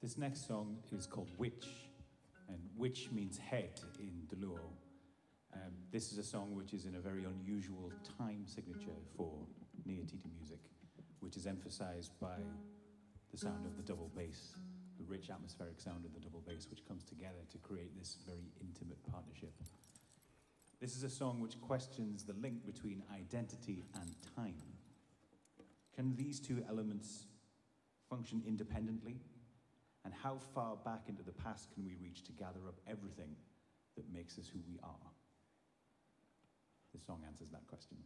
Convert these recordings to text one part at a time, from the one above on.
This next song is called Witch, and witch means head in Dholuo. This is a song which is in a very unusual time signature for Nyatiti music, which is emphasized by the sound of the double bass, the rich atmospheric sound of the double bass, which comes together to create this very intimate partnership. This is a song which questions the link between identity and time. Can these two elements function independently? And how far back into the past can we reach to gather up everything that makes us who we are? This song answers that question.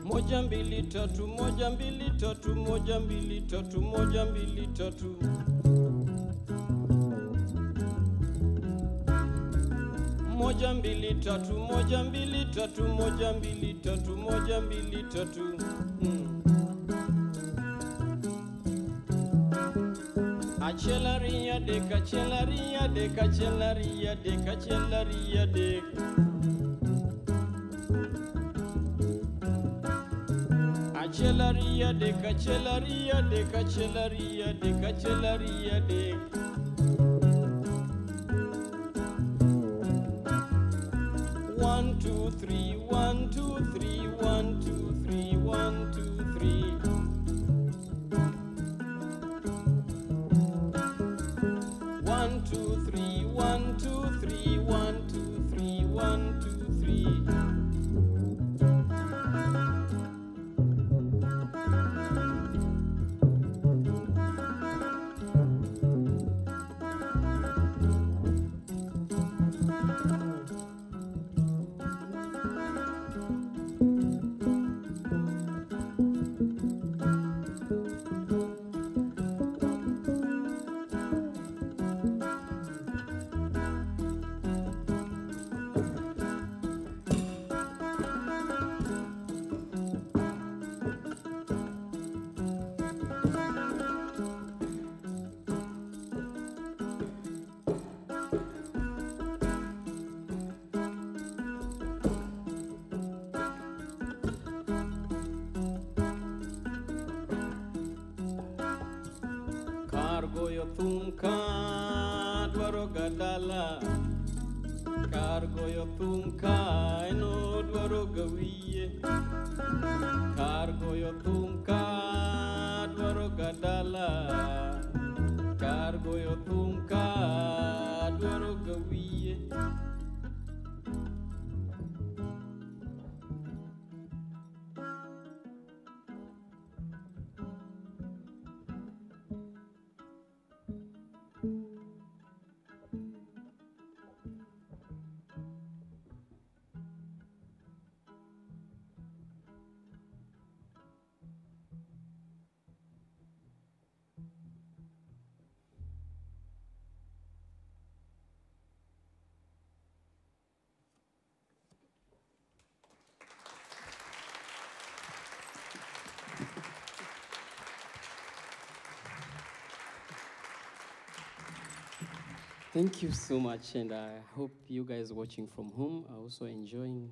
Moja mbili tatu, moja mbili tatu, moja mbili tatu, moja mbili tatu. Moja mbili tatu, moja mbili tatu, moja mbili tatu, moja mbili tatu. Achiel ariyo adek, achiel ariyo adek, achiel ariyo adek, achiel ariyo adek. Achiel ariyo adek, achiel ariyo adek, achiel ariyo adek, achiel ariyo adek. 1 2 3, 1 2 3, 1 2 3, 1 2 3. 1 2 3, 1 2 3, 1 2 3, 1 2 3. Kar goyo thum ka dwaro ga dala, kar goyo thum ka eno dwaro ga wiye, kar goyo thum ka dwaro ga dala. Kar goyo thum ka dwaro ga wiye. Thank you so much, and I hope you guys watching from home are also enjoying